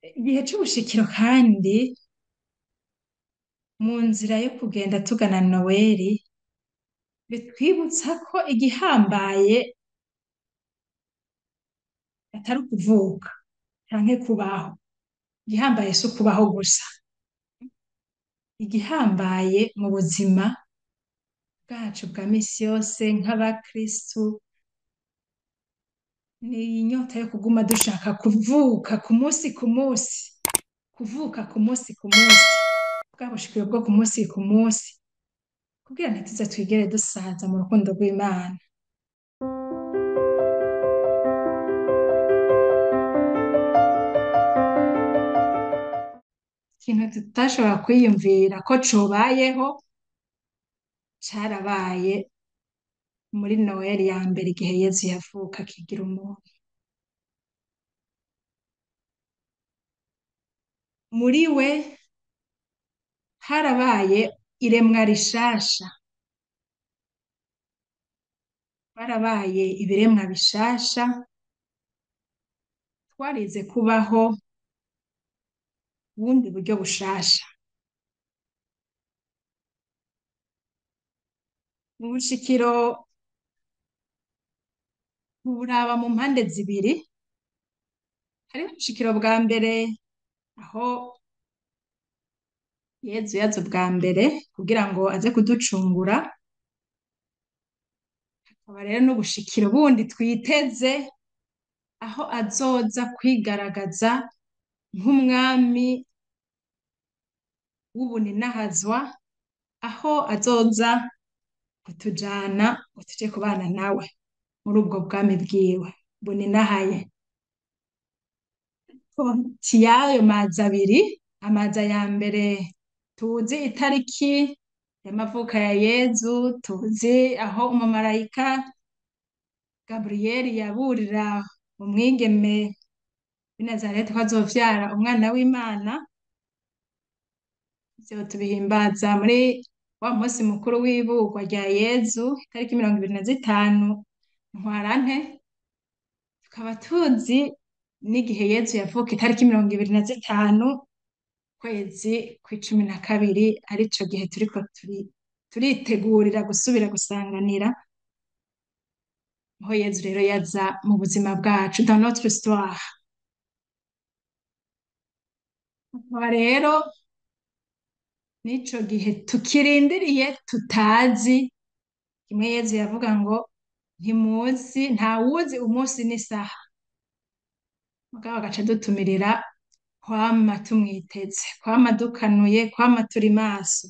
Igihe c'ubushikiro kandi mu nzira yo kugenda tugana Noweli bitwibutsa ko igihambaye atari ukuvuka canke kubaho. Igihambaye si ukubaho gusa. Igihambaye mu buzima bwacu bwa misi yose nk'abakristu ni inyota yo kuguma dushaka kuvuka ku musi ku musi, kuvuka ku musi ku musi, bwa bushikiro bwo ku musi ku musi, kugira ntituze twigere dusaza mu rukundo rw'Imana. Ikintu tutashobora kwiyumvira ko cobayeho carabaye muri Noweli ya mbere igihe Yezu yavuka akigira umuntu. Muri we harabaye iremwa rishasha, harabaye ibiremwa bishasha, twarize kubaho ubundi buryo bushasha. Mu bushikiro buraba mu mpande zibiri, hariho ubushikiro bwa mbere aho Yezu yaza ubwa mbere kugira ngo aze kuducungura, hakaba rero n'ubushikiro bundi twiteze aho azoza kwigaragaza nk'umwami w'ubuninahazwa, aho azoza kutujana ngo tuje kubana nawe muri ubwo bwami bwiwe buninahaye. Hagati y'ayo mazi abiri, amazi ya mbere tuzi itariki y'amavuka ya Yezu, tuzi aho umumarayika Gaburiyeri yaburira umwigeme w'i Nazareti ko azovyara umwana w'Imana. Ivyo tubihimbaza muri wa musi mukuru w'ibugwa rya Yezu, itariki 25 Ntwarante. Tukaba tuzi n'igihe Yezu yavuka, itariki 25 kwezi kw'icumi na kabiri, arico gihe turiko turitegurira gusubira gusanganira aho Yezu rero yaza mu buzima bwacu, dans notre histoire. Akaba rero n'ico gihe tukirindiriye tutazi, kimwe Yezu yavuga ngo ntimuzi, ntawuzi umunsi n'isaha, mugabo agaca adutumirira kwama tumwiteze, kwama dukanuye, kwama turi maso.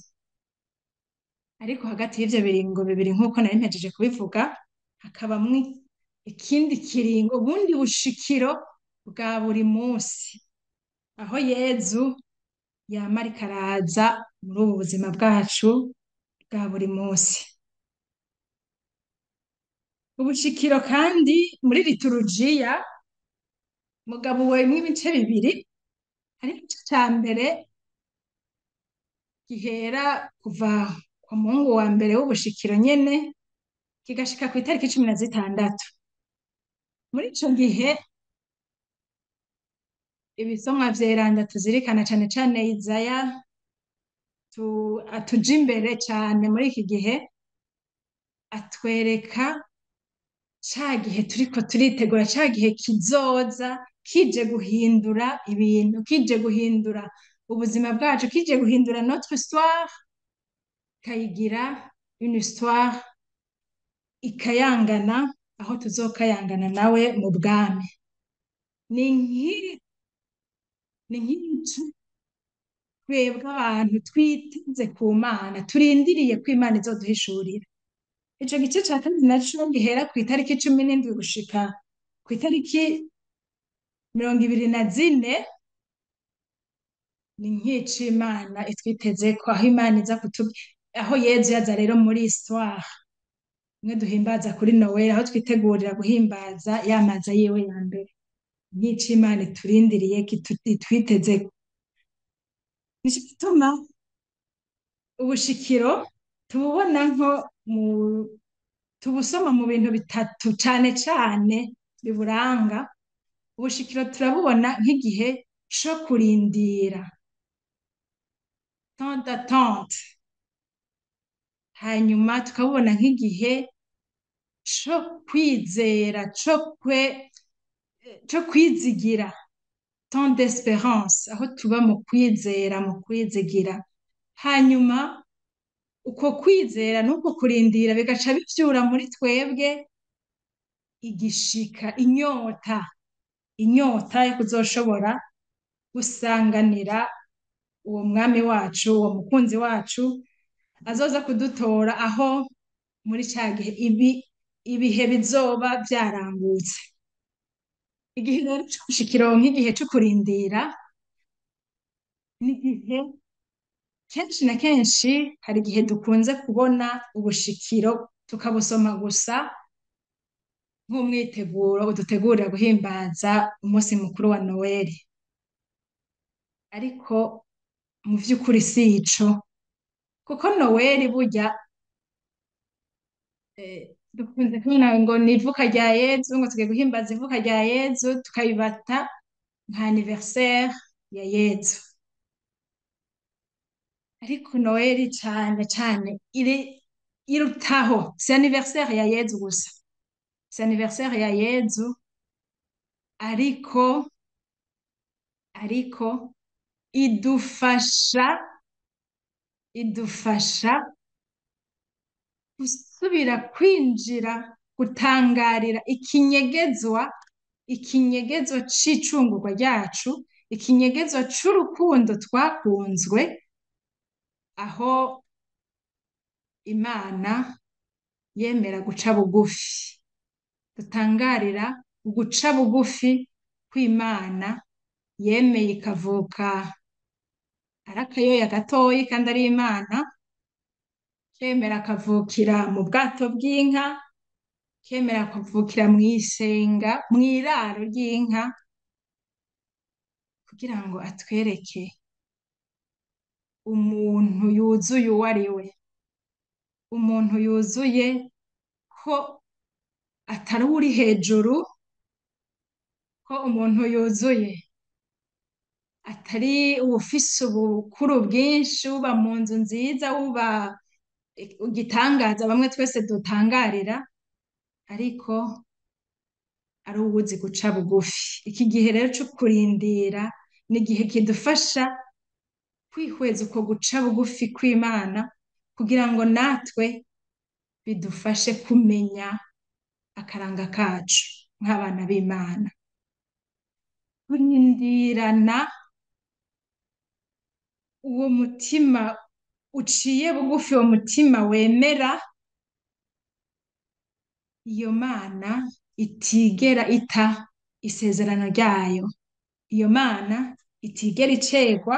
Ariko hagati y'ivyo biringo bibiri, nk'uko nari mpejeje kubivuga, hakabamwo ikindi kiringo, ubundi bushikiro bwa buri munsi, aho Yezu yama ariko araza muri ubu buzima bwacu bwa buri munsi. Ubushikiro kandi muri liturujiya mugabuwemwo ibice bibiri. Hari igice ca mbere gihera kuva ku muhungu wa mbere w'ubushikiro nyene kigashika kw'itariki 16. Muri ico gihe ibisomwa vyeranda tuzirikana cane cane Izaya atuja imbere cane muri iki gihe, atwereka ca gihe turiko turitegura, ca gihe kizoza kije guhindura ibintu, kije guhindura ubuzima bwacu, kije guhindura notre histoire, ikayigira une histoire ikayangana, aho tuzokayangana nawe mu bwami. Ni nk'ico twebwe abantu twiteze ku Mana, turindiriye ko Imana izoduhishurira. Ico gice ca kabiri naco gihera kw'itariki 17 gushika kw'itariki 24, ni nk'ico Imana itwitezeko, aho Imana iza aho Yezu yaza rero muri histoire, mwe duhimbaza kuri Noel, aho twitegurira guhimbaza ya maza yiwe ya mbere, nk'ico Imana iturindiriye, itwitezeko. Nico gituma ubushikiro tububona nko mu, tubusoma mu bintu bitatu cane cane biburanga. Ubushikiro turabubona nk'igihe co kurindira, temps d'attente, hanyuma tukabubona nk'igihe co kwizera, co kwizigira, temps d'espérance, aho tuba mu kwizera, mu kwizigira. Hanyuma uko kwizera n'uko kurindira bigaca bivyura muri twebwe igishika, inyota, inyota yo kuzoshobora gusanganira uwo mwami wacu, uwo mukunzi wacu azoza kudutora, aho muri ca gihe ibihe bizoba vyarangutse. Igihe rero c'ubushikiro nk'igihe co kurindira ni igihe kenshi na kenshi hari igihe dukunze kubona ubushikiro tukabusoma gusa nk'umwiteguro udutegurira guhimbaza umunsi mukuru wa Noweli, ariko mu vy'ukuri si ico, kuko Noweli burya dukunze kubona ngo ni ivuka rya Yezu, ngo tugiye guhimbaza ivuka rya Yezu, tukabibata nka anniversaire ya Yezu. Ariko Noweli cane cane irutaho, si anniversaire ya Yezu gusa, si anniversaire ya Yezu, ariko idufasha gusubira kwinjira, gutangarira ikinyegezwa c'icungurwa ryacu, ikinyegezwa c'urukundo twakunzwe, aho Imana yemera guca bugufi. Dutangarira uguca bugufi kw'Imana yemeye ikavuka ari akayoya gatoyi kandi ari Imana, kemera akavukira mu bwato bw'inka, kemera akavukira mw'isenga, mw'iraro ry'inka, kugira ngo atwereke umuntu yuzuye uwo ari we, umuntu yuzuye ko atari uri hejuru, ko umuntu yuzuye atari uwufise ubukuru bwinshi, uba mu nzu nziza, uba igitangaza bamwe twese dutangarira, ariko ari uwuzi guca bugufi. Iki gihe rero co kurindira ni igihe kidufasha kwihweza uko guca bugufi kw'Imana, kugira ngo natwe bidufashe kumenya akaranga kacu nk'abana b'Imana. Kurindirana uwo mutima uciye bugufi, uwo mutima wemera iyo Mana itigera ita isezerano ryayo, iyo Mana itigera icegwa,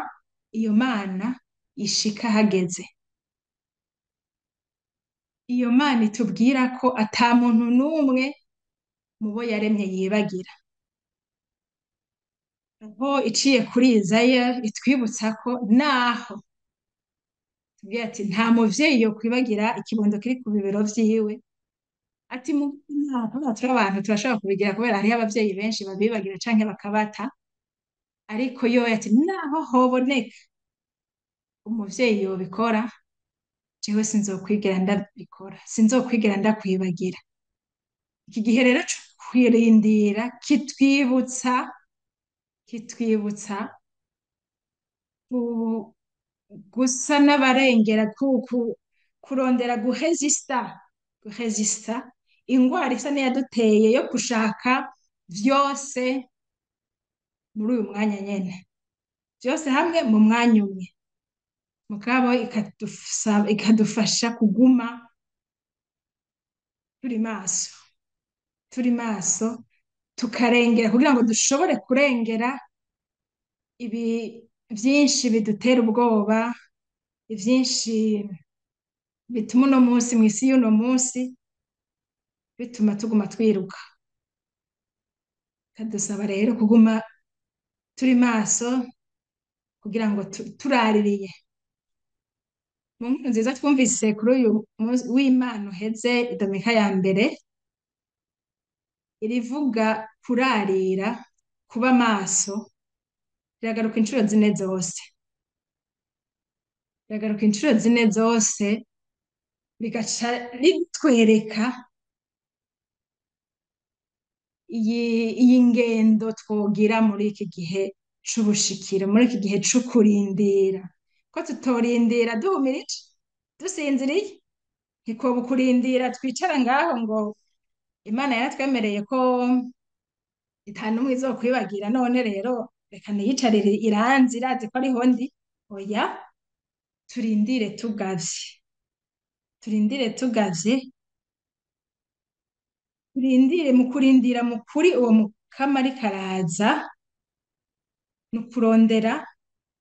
iyo Mana ishika hageze, iyo Mana itubwira ko ata muntu n'umwe mu bo yaremye yibagira. Aho iciye kuri Izaya itwibutsa ko naho tubwira ati nta muvyeyi yokwibagira ikibondo kiri ku bibero vyiwe, ati turi abantu turashobora kubigira kubera hariho abavyeyi benshi babibagira canke bakabata, ariko yoyo ati naho hoboneka umuvyeyi yobikora, jewe sinzokwigera ndabikora, sinzokwigera ndakwibagira. Iki gihe rero co kwirindira kitwibutsa gusa n'abarengera, kurondera guhezista ingwara isa n'iyaduteye yo gushaka vyose muri uyu mwanya nyene, vyose hamwe mu mwanya umwe, mugabo ikadufasha kuguma turi maso, turi maso, tukarengera kugira ngo dushobore kurengera ibi vyinshi bidutera ubwoba, ivyinshi bituma uno munsi mw'isi y'uno munsi bituma tuguma twiruka. Ikadusaba rero kuguma turi maso kugira ngo turaririye. Mu nkuru nziza twumvise kuri uyu w'Imana uheze, Dominika ya mbere, irivuga kurarira, kuba maso, Riragaruka incuro zine zose, riragaruka incuro zine zose, rigaca ritwereka iyi ngendo twogira muri iki gihe c'ubushikiro, muri iki gihe c'ukurindira. Ko tutorindira duhumirije, dusinziriye, ntikoba ukurindira twicara ngaho ngo Imana yaratwemereye ko ata n'umwe izokwibagira, none rero reka niyicarire iranzi irazi ko ariho ndi. Oya, turindire tugavye, turindire tugavye, turindire mu kurindira mu kuri uwo mukama ariko araza, ni ukurondera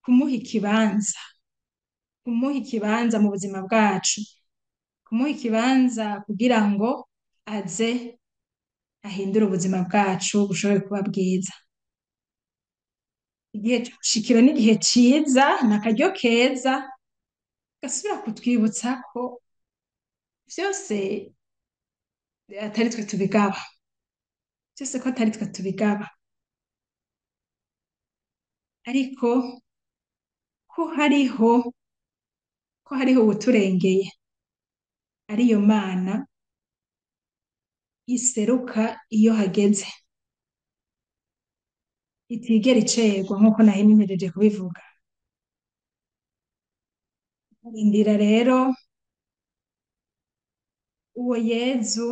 kumuha ikibanza, kumuha ikibanza mu buzima bwacu, kumuha ikibanza kugira ngo aze ahindure ubuzima bwacu bushobore kuba bwiza. Igihe c'ubushikiro ni igihe ciza, ni akaryo keza gasubira kutwibutsa ko vyose atari twe tubigaba, vyose ko atari twe tubigaba, ariko ko hariho uwuturengeye, ariyo Mana iseruka iyo hageze, itigera icerwa nk'uko nari mpejeje kubivuga. Rindira rero uwo Yezu,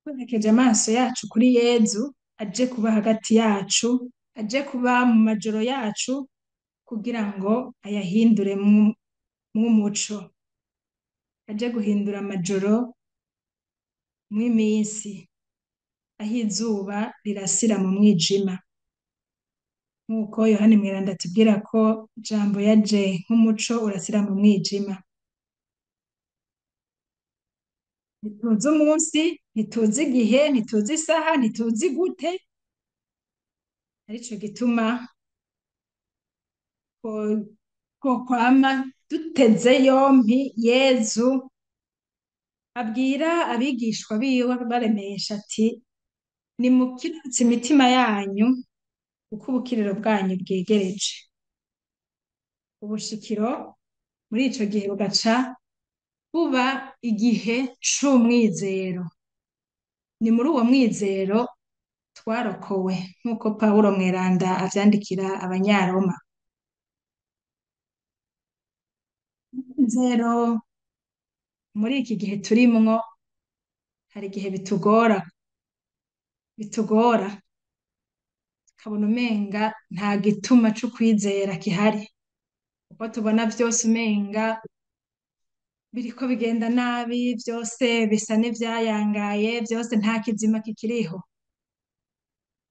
twerekeje amaso yacu kuri Yezu, aje kuba hagati yacu, aje kuba mu majoro yacu, kugira ngo ayahindure mw'umuco, aje guhindura amajoro mw'iminsi, aho izuba rirasira mu mwijima, nk'uko Yohani Mweranda atubwira ko Jambo yaje nk'umuco urasira mu mwijima. Ntituzi umunsi, ntituzi igihe, ntituzi isaha, ntituzi gute, arico gituma twokwama duteze yompi Yezu abwira abigishwa biwe baremesha ati nimukiritse imitima yanyu kuko ubukiriro bwanyu bwegereje. Ubushikiro muri ico gihe bugaca buba igihe c'umwizero. Ni muri uwo mwizero twarokowe nk'uko Pawulo Mweranda avyandikira Abanyaroma. Umwizero muri iki gihe turimwo hari igihe bitugora, tukabona umenga nta gituma c'ukwizera gihari, kuko tubona vyose umenga biriko bigenda nabi, vyose bisa n'ivyayangaye, vyose nta kizima kikiriho.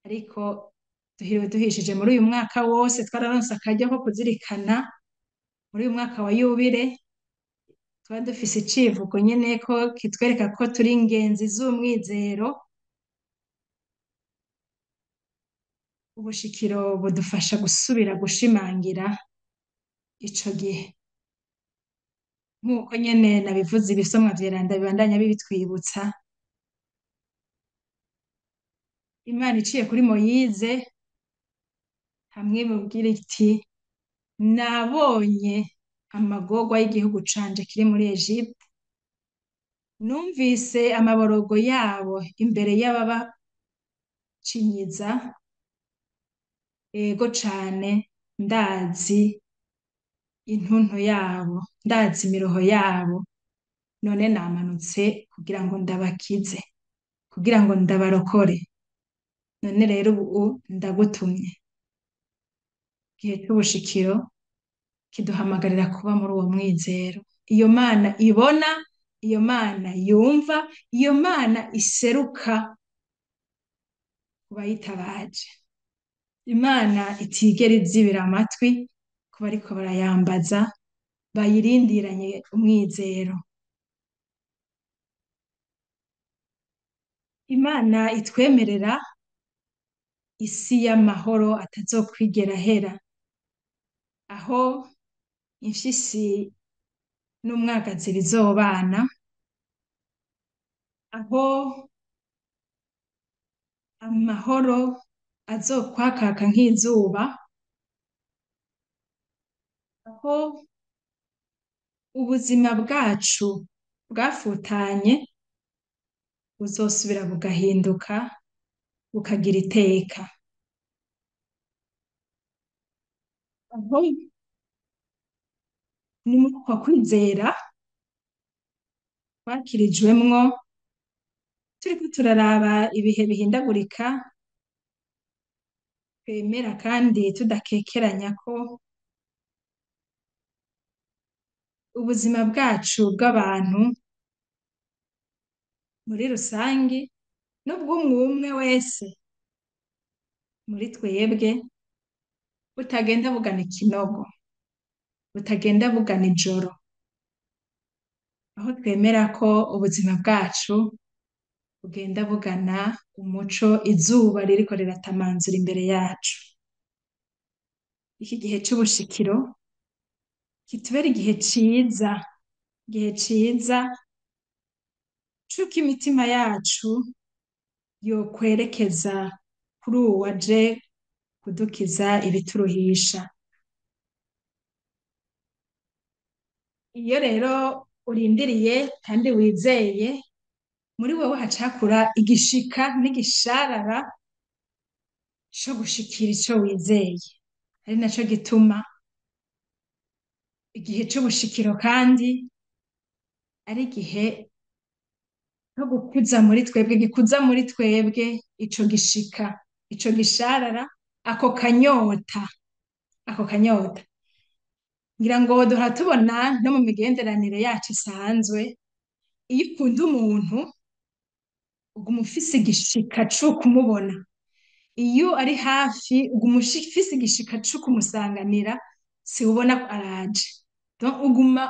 Ariko duhiriwe duhishije muri uyu mwaka wose, twararonse akaryo ko kuzirikana muri uyu mwaka wa yubile, twari dufise icivugo nyene ko kitwereka ko turi ingenzi z'umwizero. Ubushikiro budufasha gusubira gushimangira ico gihe, nk'uko nyene nabivuze, ibisomwa vyeranda bibandanya bibitwibutsa. Imana iciye kuri Moyize hamwe mubwira iti nabonye amagorwa y'igihugu canje kiri muri Egypte, numvise amaborogo yabo imbere y'ababacinyiza, ego cane ndazi intuntu yabo, ndazi imiroho yabo, none namanutse kugira ngo ndabakize, kugira ngo ndabarokore, none rero ubu ndagutumye. Igihe c'ubushikiro kiduhamagarira kuba muri uwo mwizero. Iyo Mana ibona, iyo Mana yumva, iyo Mana iseruka ku bayitabaje. Imana itigera izibira amatwi ku bariko barayambaza, bayirindiranye umwizero. Imana itwemerera isi y'amahoro atazokwigera ahera, aho imfyisi n'umwagazi bizobana, aho amahoro azokwakaka nk'izuba, aho ubuzima bwacu bwafutanye buzosubira bugahinduka bukagira iteka. Aho ni muri uko kwizera twakirijwemwo, turiko turaraba ibihe bihindagurika, twemera kandi tudakekeranya ko ubuzima bwacu bw'abantu muri rusangi n'ubw'umwumwe wese muri twebwe butagenda bugana ikinogo, butagenda bugana ijoro, aho twemera ko ubuzima bwacu bugenda bugana umuco, izuba ririko riratamanzura imbere yacu. Iki gihe c'ubushikiro kitubere igihe ciza, igihe ciza c'uko imitima yacu yokwerekeza kuri uwo aje kudukiza ibituruhisha. Iyo rero urindiriye kandi wizeye, muri wewe hacakura igishika n'igisharara co gushikira ico wizeye. Ari naco gituma igihe c'ubushikiro kandi ari igihe co gukuza muri twebwe, gikuza muri twebwe ico gishika, ico gisharara, ako kanyota, ako kanyota. Ngira ngo duhora tubona no mu migenderanire yacu isanzwe, iyo ukunda umuntu uguma ufise igishika co kumubona, iyo ari hafi uguma ufise igishika co kumusanganira, siwubona ko araje. Donc uguma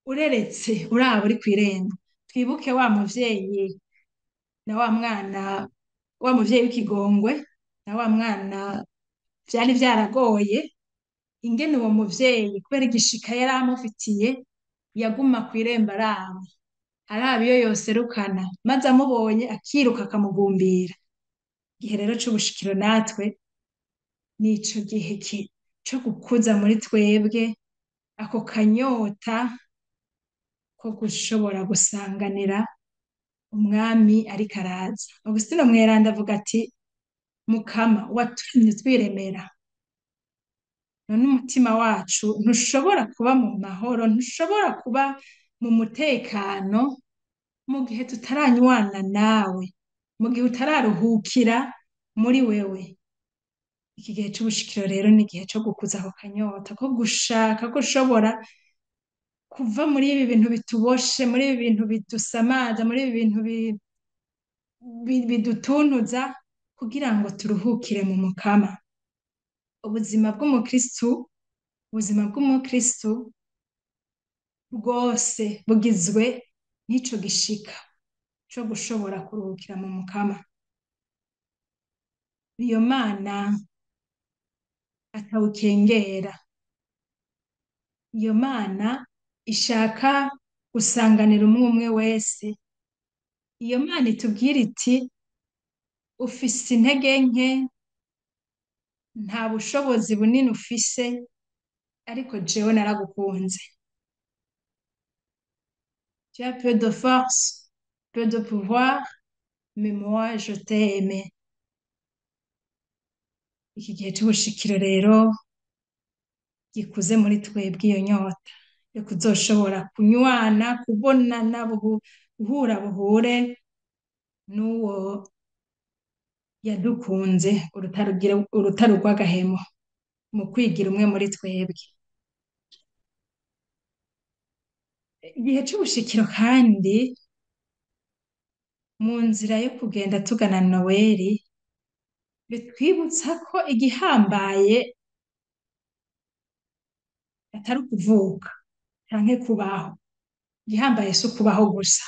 ureretse uraba uri kw'irembo. Twibuke wa muvyeyi na wa mwana, wa muvyeyi w'ikigongwe na wa mwana vyari vyaragoye, ingene uwo muvyeyi kubera igishika yari amufitiye yaguma kw'irembo araba, araba iyo yoserukana, maze amubonye akiruka akamugumbira. Igihe rero c'ubushikiro natwe nico gihe co gukuza muri twebwe ako kanyota ko gushobora gusanganira umwami ariko araza. Augustino Mweranda avuga ati Mukama watumye twiremera, none umutima wacu ntushobora kuba mu mahoro, ntushobora kuba mu mutekano mu gihe tutaranywana nawe, mu gihe utararuhukira muri wewe. Iki gihe c'ubushikiro rero ni igihe co gukuza ako kanyota, ko gushaka ko ushobora kuva muri ibi bintu bituboshe, muri ibi bintu bidusamaza, muri ibi bintu bidutuntuza, kugira ngo turuhukire mu Mukama. Ubuzima bw'umukristu, ubuzima bw'umukristu bwose bugizwe n'ico gishika co gushobora kuruhukira mu Mukama. Iyo Mana atawukengera, iyo Mana ishaka gusanganira umwe umwe wese, iyo Mana itubwira iti ufise intege nke, nta bushobozi bunini ufise, ariko jewe naragukunze. Tu as peu de force, peu de pouvoir, mais moi je t'ai aimé. Iki gihe c'ubushikiro rero gikuze muri twebwe iyo nyota yo kuzoshobora kunywana, kubonana, guhura buhure n'uwo yadukunze urutare rw'agahemo mu kwigira umwe muri twebwe. Igihe c'ubushikiro kandi mu nzira yo kugenda tugana Noweli bitwibutsa ko igihambaye atari ukuvuka canke kubaho. Igihambaye si ukubaho gusa.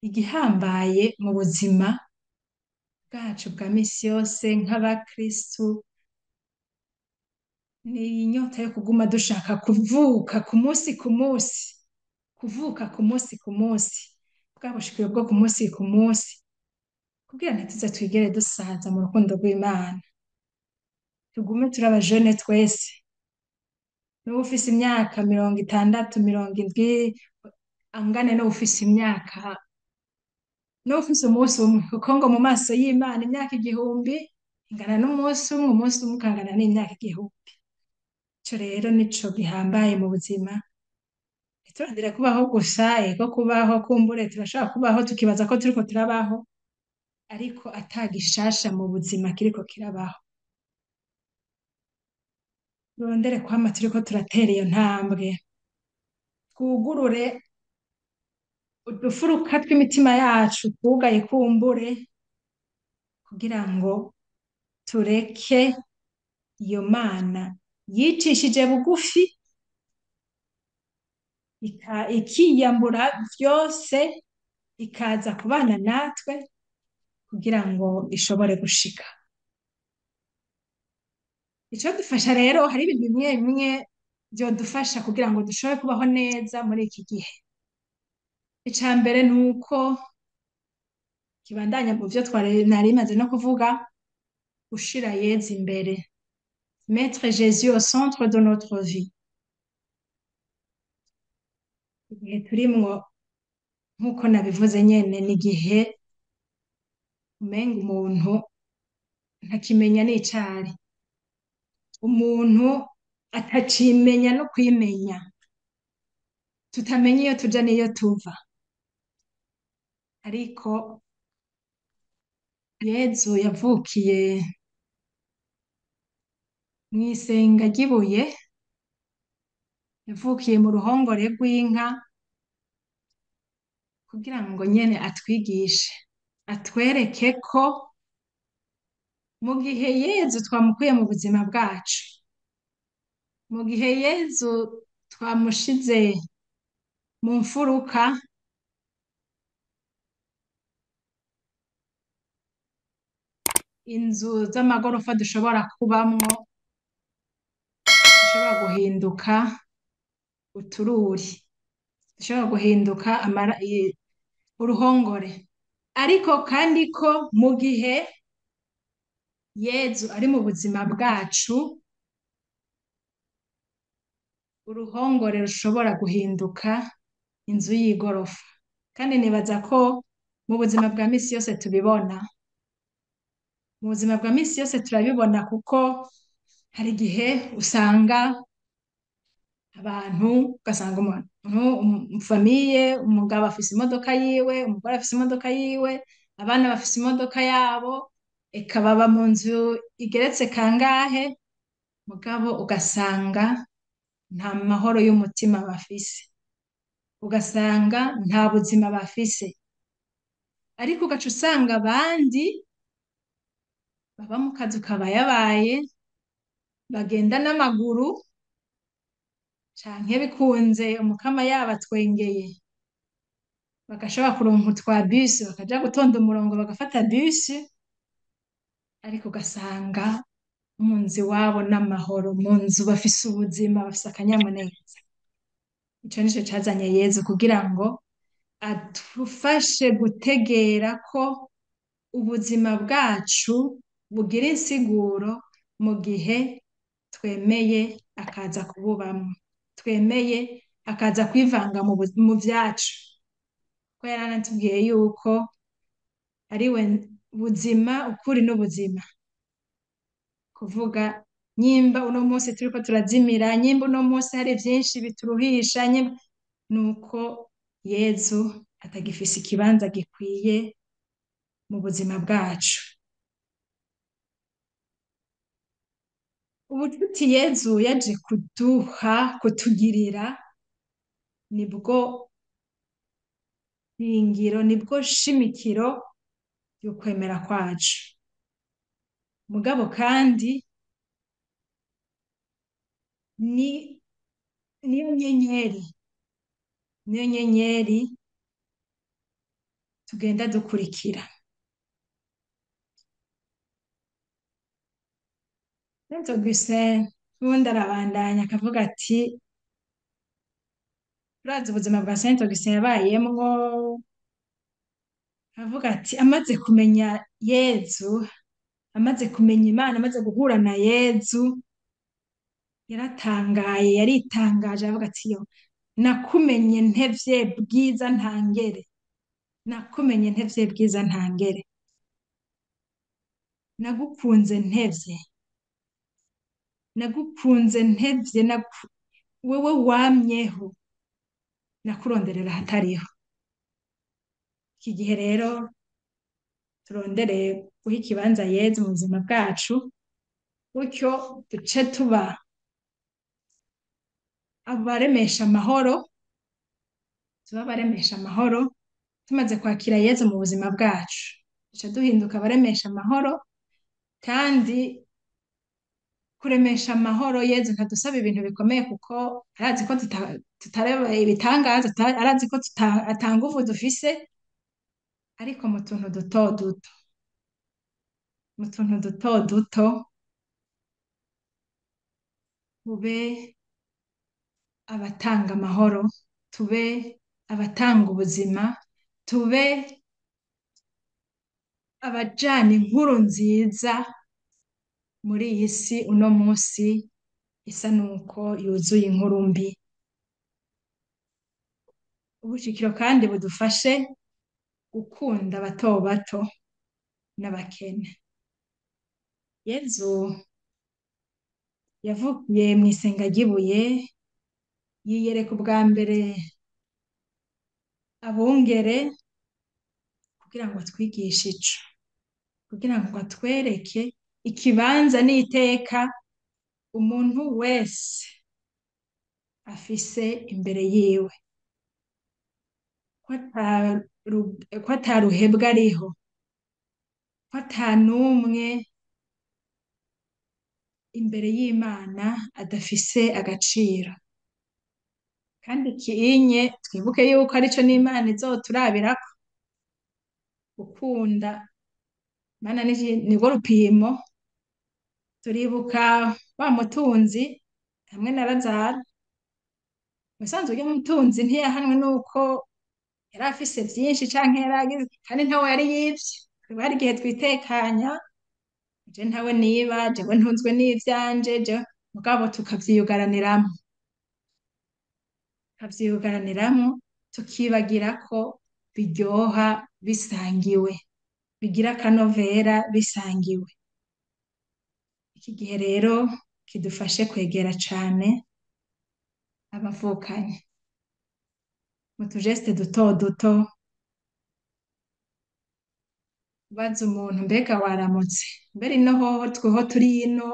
Igihambaye mu buzima bwacu bwa misi yose nk'abakristu ni inyota yo kuguma dushaka kuvuka ku musi ku musi, kuvuka ku musi ku musi, bwa bushikiro bwo ku musi ku musi, Kugira ntituze twigere dusaza mu rukundo rw'Imana, tugume turi abajene twese. N'uwufise imyaka 60, 70 angane n'uwufise imyaka, n'uwufise umunsi umwe, kuko ngo mu maso y'Imana imyaka 1000 ingana n'umunsi umwe, umunsi umwe ukangana n'imyaka 1000. Ico rero nico gihambaye mu buzima. Ntiturondere kubaho gusa, ego kubaho kumbure turashobora kubaho tukibaza ko turiko turabaho, ariko ata gishasha mu buzima kiriko kirabaho. Turondere kwama turiko turatera iyo ntambwe, twugurure udufuruka tw'imitima yacu twugaye kumbure, kugira ngo tureke iyo Mana yicishije bugufi ikiyambura vyose ikaza kubana natwe kugira ngo ishobore gushika. Ico dufasha rero, hari ibintu bimwe bimwe vyodufasha kugira ngo dushobore kubaho neza muri iki gihe. Ica mbere ni uko kibandanya mu vyo nari maze no kuvuga, gushira Yezu imbere, mettre Jésus au centre de notre vie. Igihe turimwo nk'uko nabivuze nyene, ni igihe umenga umuntu ntakimenya n'icari, umuntu atacimenya no kwimenya, tutamenya iyo tuja n'iyo tuva. Ariko Yezu yavukiye mw'isenga ry'ibuye, yavukiye mu ruhongore rw'inka, kugira ngo nyene atwigishe, atwereke ko mu gihe Yezu twamukuye mu buzima bwacu, mu gihe Yezu twamushize mu mfuruka, inzu z'amagorofa dushobora kubamwo zishobora guhinduka utururi, zishobora guhinduka uruhongore. Ariko kandi ko mu gihe Yezu ari mu buzima bwacu, uruhongore rushobora guhinduka inzu y'igorofa. Kandi nibaza ko mu buzima bwa misi yose tubibona, mu buzima bwa misi yose turabibona, kuko hari igihe usanga abantu, ugasanga umuntu, famiye, umugabo afise imodoka yiwe, umugore afise imodoka yiwe, abana bafise imodoka yabo, eka baba mu nzu igeretse kangahe, mugabo ugasanga nta mahoro y'umutima bafise, ugasanga nta buzima bafise. Ariko ugaca usanga abandi baba mu kazu kabayabaye, bagenda n'amaguru, canke bikunze umukama yabatwengeye bagashobora kuronka utwa bisi, bakaja gutonda umurongo bagafata bisi, ariko ugasanga mu nzu iwabo n'amahoro, mu nzu bafise ubuzima, bafise akanyamuneza. Ico nico cazanye Yezu, kugira ngo adufashe gutegera ko ubuzima bwacu bugira insiguro mu gihe twemeye akaza kububamwo, twemeye akaza kwivanga mu vyacu. Kuko yaranatubwiye yuko ari we buzima, ukuri n'ubuzima. Kuvuga nyimba uno munsi turiko turazimira, nyimba uno munsi hari vyinshi bituruhisha, nuko Yezu atagifise ikibanza gikwiye mu buzima bwacu. Ubucuti Yezu yaje kuduha, kutugirira, nibwo shingiro, nibwo shimikiro y'ukwemera kwacu. Mugabo kandi niyo nyenyeri, niyo nyenyeri tugenda dukurikira. Saint Augustin ubundi arabandanya akavuga ati, urazi ubuzima bwa Saint Augustin yabayemwo, Avuga ati amaze kumenya Yezu, amaze kumenya Imana, amaze guhura na Yezu, yaratangaye, yaritangaje, aravuga ati yo nakumenye ntevye bwiza ntangere, nakumenye ntevye bwiza ntangere, nagukunze ntevye, nagukunze ntevye, wewe wamyeho, nakuronderera ahatariho. Iki gihe rero turondere guha ikibanza Yezu mu buzima bwacu, gutyo duce tuba abaremesha amahoro, tuba abaremesha amahoro tumaze kwakira Yezu mu buzima bwacu, duca duhinduka abaremesha amahoro. Kandi kuremesha amahoro, Yezu ntadusaba ibintu bikomeye, kuko arazi ko tutareba ibitangaza, arazi ko ata nguvu dufise, ariko mu tuntu duto duto, mu tuntu duto duto tube abatanga amahoro, tube abatanga ubuzima, tube abajana inkuru nziza muri iyi si uno munsi isa nuko yuzuye inkuru mbi. Ubushikiro kandi budufashe gukunda abato bato n'abakene. Yezu yavukiye mw'isenga ry'ibuye, yiyereka ubwa mbere abungere kugira ngo atwigishe ico, kugira ngo atwereke ikibanza n'iteka umuntu wese afise imbere yiwe, ko ataruhebwa ariho, ko atanumwe imbere y'Imana adafise agaciro. Kandi ikinye twibuke yuko arico n'Imana izoturabirako, gukunda Imana nirwo rupimo. Turibuka wa mutunzi hamwe na Lazaro. Musanzwe urya mutunzi ntiyahanwe nuko yari afise vyinshi canke yaragize, kandi ntawe yari yivye. Hari igihe twitekanya, je ntawe niba, jewe ntunzwe n'ivyanje, je mugabo tukavyiyugaraniramwo, tukavyiyugaraniramwo, tukibagira ko biryoha bisangiwe, bigira akanovera bisangiwe. Iki gihe rero kidufashe kwegera cane abavukanyi mu tujeste duto duto, ubaza umuntu mbega waramutse, mbere ino hoho tweho turi ino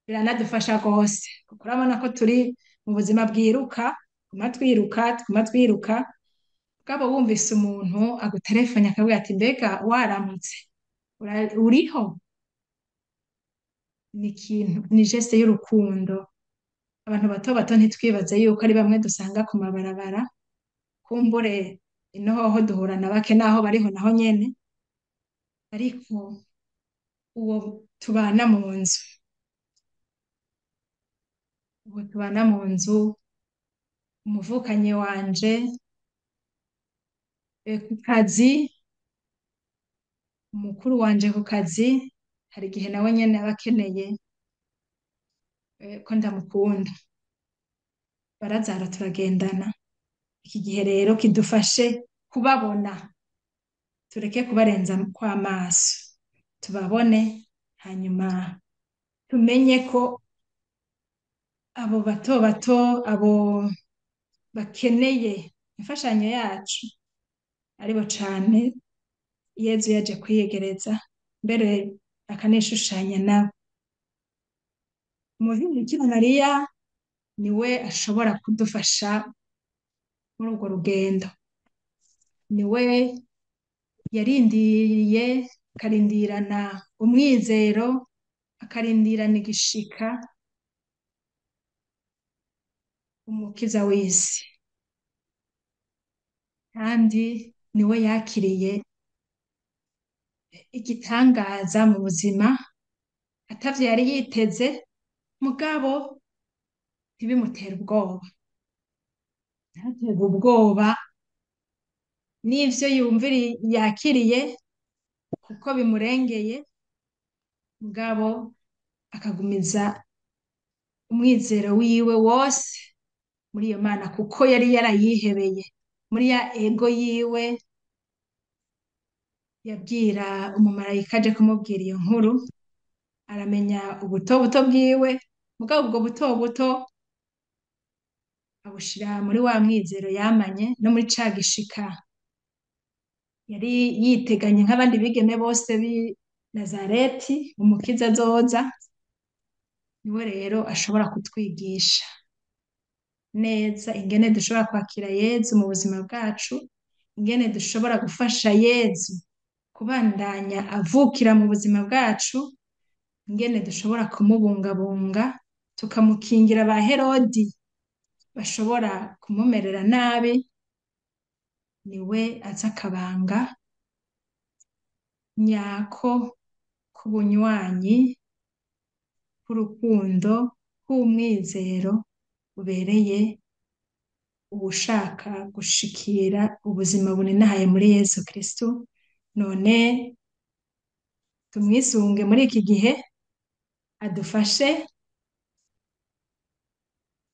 biranadufasha gose, kuko urabona ko turi mu buzima bwiruka, tuguma twiruka, tuguma twiruka, mugabo wumvise umuntu aguterefone akavuga ati mbega waramutse, uriho, ni ikintu, ni geste y'urukundo. Abantu bato bato ntitwibaze yuko ari bamwe dusanga ku mabarabara, kumbure ino hoho duhura na bake naho bariho naho nyene, ariko uwo tubana mu nzu, uwo tubana mu nzu, umuvukanyi wanje, ku kazi, umukuru wanje ku kazi, hari igihe nawe nyene aba akeneye ko ndamukunda. Barazara turagendana. Iki gihe rero kidufashe kubabona, tureke kubarenza kw'amaso, tubabone, hanyuma tumenye ko abo bato bato, abo bakeneye imfashanyo yacu aribo cane Yezu yaje kwiyegereza, mbere akanishushanya nabo. Umuvyeyi Bikira Mariya niwe ashobora kudufasha muri urwo rugendo, niwe yarindiriye, akarindirana umwizero, akarindirana igishika umukiza w'isi, kandi niwe yakiriye igitangaza mu buzima atavyo yari yiteze, mugabo ntibimutere ubwoba, ntaterwe ubwoba n'ivyo yumviri yakiriye kuko bimurengeye, mugabo akagumiza umwizero wiwe wose muri iyo Mana kuko yari yarayihebeye muri ya ego yiwe. Yabwira umumarayika aje kumubwira iyo nkuru, aramenya ubuto buto bwiwe, mugabo ubwo buto buto abushira muri wa mwizero yamanye no muri ca gishika yari yiteganye nk'abandi bigeme bose b'i Nazareti, umukiza azoza. Niwe rero ashobora kutwigisha neza ingene dushobora kwakira Yezu mu buzima bwacu, ingene dushobora gufasha Yezu kubandanya avukira mu buzima bwacu, ingene dushobora kumubungabunga tukamukingira ba Herodi bashobora kumumerera nabi. Niwe azi akabanga nyako k'ubunywanyi, k'urukundo, k'umwizero ubereye uwushaka gushikira ubuzima buninahaye muri Yezu Kristu. None tumwisunge muri iki gihe, adufashe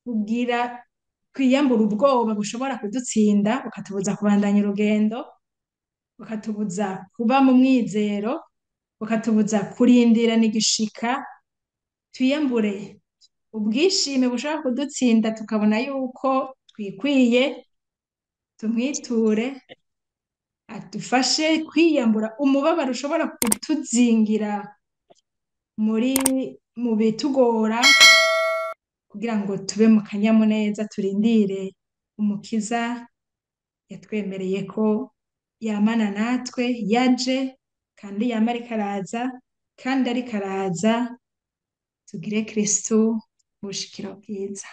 kugira twiyambure ubwoba bushobora kudutsinda bukatubuza kubandanya urugendo, bukatubuza kuba mu mwizero, bukatubuza kurindirana igishika. Twiyambure ubwishime bushobora kudutsinda tukabona yuko twikwiye, tumwiture adufashe kwiyambura umubabaro ushobora kutuzingira muri mu bitugora, kugira ngo tube mu kanyamuneza, turindire umukiza yatwemereye ko yamana natwe, yaje kandi yama ariko araza, kandi ariko araza. Tugire Kristu ubushikiro bwiza.